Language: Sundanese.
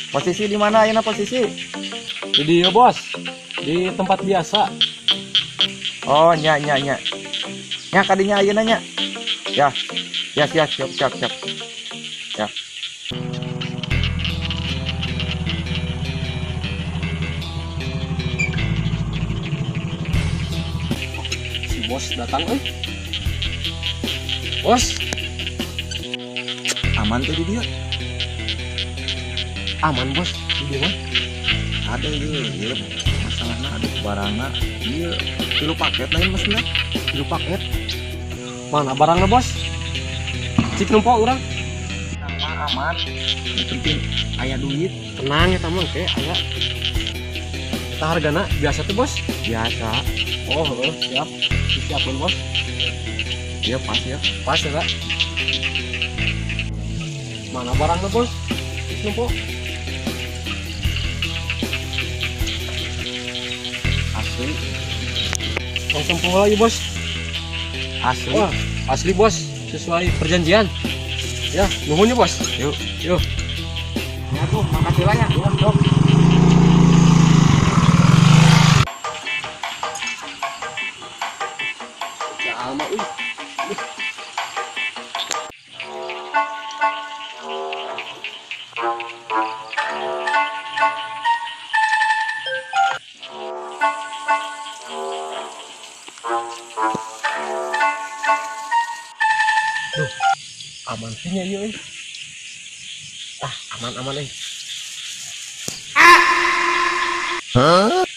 Posisi di mana ayeuna posisi? Di dieu, Bos. Di tempat biasa. Oh, nya nya nya. Nya kadinya ayeuna nya. Ya. Ya, siap siap siap siap. Ya. Si bos datang euy. Bos, aman tuh di dia? Aman, Bos, di dia mah. Ada ieu, ieu masalahna ada barangna ieu 3 paket lain mesna. 3 paket. Mana barangna, Bos? Cik nempo urang. Aman, aman. Yang penting aya duit. Tenang eta mah ke aya. Eta hargana biasa tuh, Bos? Biasa. Oh, heeh, siap. Disiapkeun, Bos. Iya, pas ya. Pas ya, Kak. Mana barangnya, Bos? Cik nempo. Asli. Langsung pukul lagi, Bos. Asli. Wah, asli, Bos. Sesuai perjanjian. Ya, nuhun ya, Bos. Yuk, yuk. Ya tuh, makasih banyak. Ya, dok. Jalma euy. Duh, aman sih nya ieu euy. Ah, aman-aman euy. Ah! Hah?